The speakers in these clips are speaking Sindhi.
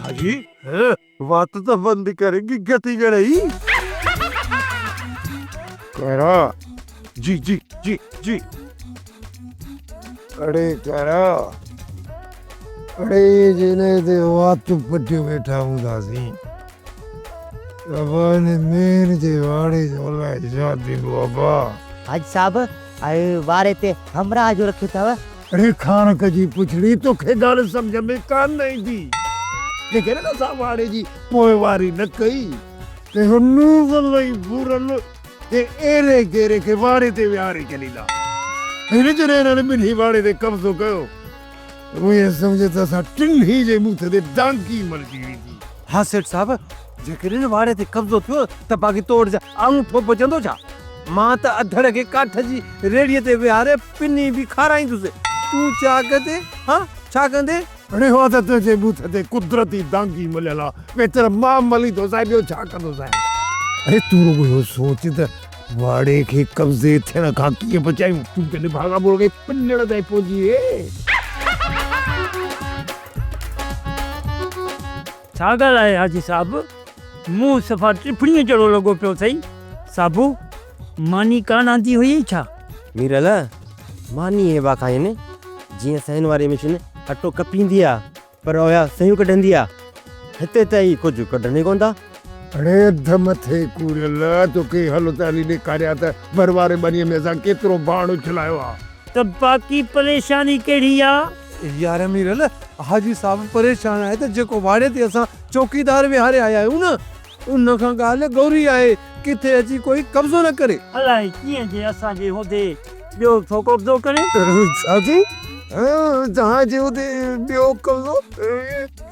حاجي، وات ته بند ڪر، گگهه ٿي ڳڙئي. ڪرا. جي جي جي جي. اڙي ڪرا. اڙي جنهن تي وات پٽيو ويٺا هونداسين. ابا هن مير جي واڙي جو الائي ڇا ٿيندو ابا. حاجي صاحب، اهي واري تي همراهه جو رکيو اٿو. اڙي کاڻڪ جي پڇڙي توکي ڳالهه سمجهه ۾ ڪانه ايندي. جيڪڏهن اسان واڙي جي پوئواري نه ڪئي ته اهو نوغل ۽ ڀورل ۽ ايري گيري کي واڙي تي ويهاري ڇڏيندا. هن جڏهن انهن ٻنهي واڙي تي قبضو ڪيو ته ائين سمجهه ته اسان ٽنهي جي ٻوٿ تي ڊانڪي ملجي ويندي. ها سيٺ صاحب، جيڪڏهن واڙي تي قبضو ٿيو ته باقي تو وٽ آڱوٺو بچندو ڇا؟ مان ته اڌڙ کي ڪاٺ جي ريڙهيء تي ويهاري پني به کارائيندس. تون ڇا ڪندين؟ ها ڇا ڪندين؟ اڙي اها ته تنهنجي ٻوٿ تي قدرتي دانگي مليل آ، ويتر مان مليندوسانء ٻيو ڇا ڪندوسانء؟ اڙي تون رڳو اهو سوچ ته واڙي کي قبضي ٿيڻ کان ڪيئن بچايون؟ تون ته نڀاڳا مڙ کي پنڻ تائين پهچي وئين. ڇا ڳالهه آهي حاجي صاحب، منهن صفا ٽڦڻيء جهڙو لڳو پيو اٿئي. صابو، ماني ڪانه آندي هيئي ڇا؟ ميرل، ماني هيوا کائين، جيئن سين واري مشين اٽو ڪپيندي آ، پر اها سيون ڪڍندي آ، هتي ته هي ڪجهه ڪڍن ئي ڪونه ٿا. اڙي اڌ مٿي ڪوڙيل، توکي هل ته هلي ڏيکاريان ته ڀر واري ٻنيء ۾ اسان ڪيترو ڀاڻ اڇلايو آ. ته باقي پريشاني ڪهڙي آ؟ يار ميرل، حاجي صاحب پريشان آهي ته جيڪو واڙي تي اسان چوڪيدار ويهاري آيا آهيون نه، ان کان ڳالهه ڳوري آهي، ڪٿي اچي ڪوئي قبضو نه ڪري. الائي ڪيئن جي اسان جي هوندي ٻيو ٿو قبضو ڪري. ڇا ٿي؟ توهان جي هوندي ٻيو قبضو؟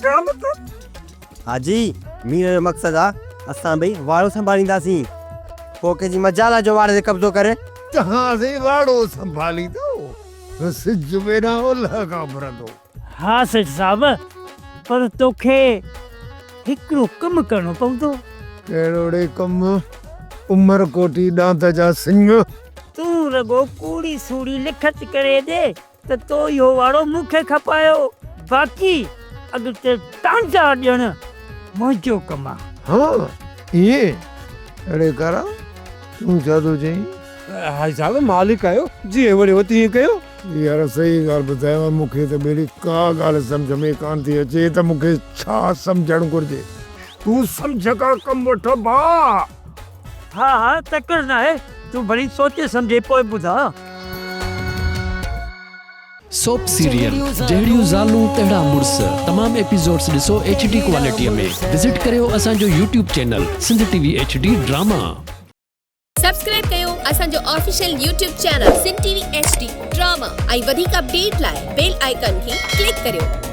ڇا مطلب؟ حاجي، مير جو مقصد آ اسان ٻئي واڙو سنڀالينداسين. پوء ڪنهن جي مجال آ جو واڙي تي قبضو ڪري. توهان سائين واڙو سنڀاليندؤ ته سج به نه اولهه کان اڀرندو. ها سيٺ صاحب، پر توکي هڪڙو ڪم ڪرڻو پوندو. ڪهڙو ڙي ڪم؟ عمرڪوٽي ڏاند جا سڱ. تون رڳو ڪوڙي سوڙي لکت ڪري ڏي ته تو اهو واڙو مون کي کپايو، باقي اڳتي ٽانڊا ڏيڻ منهنجو ڪم آ. ها ائين؟ اڙي ڪارا تون ڇا ٿو چئين؟ حاجي صاحب مالڪ آهيو، جيئن وڻيو تيئن ڪيو. يار صحيح ڳالهه ٻڌايانء مون کي ته ٻيلي ڪا ڳالهه سمجهه ۾ ڪانه ٿي اچي ته مون کي ڇا سمجهڻ گهرجي. تون سمجهه کان ڪم وٺ ڀاء. ها ها تڪڙ ناهي، تون ڀلي سوچي سمجهي پوء ٻڌاء. سوپ سيريل جهڙيون زالون تهڙا مڙس تمام ايپيسوڊس ڏسو ايڇ ڊي ڪوالٽي ۾ وزٽ ڪريو اسان جو YouTube channel Sindh T V H D drama. Subscribe ڪيو اسان جو official YouTube channel Sindh T V H D drama ۽ وڌيڪ اپڊيٽ لاء بيل آئيڪان کي ڪلڪ ڪريو.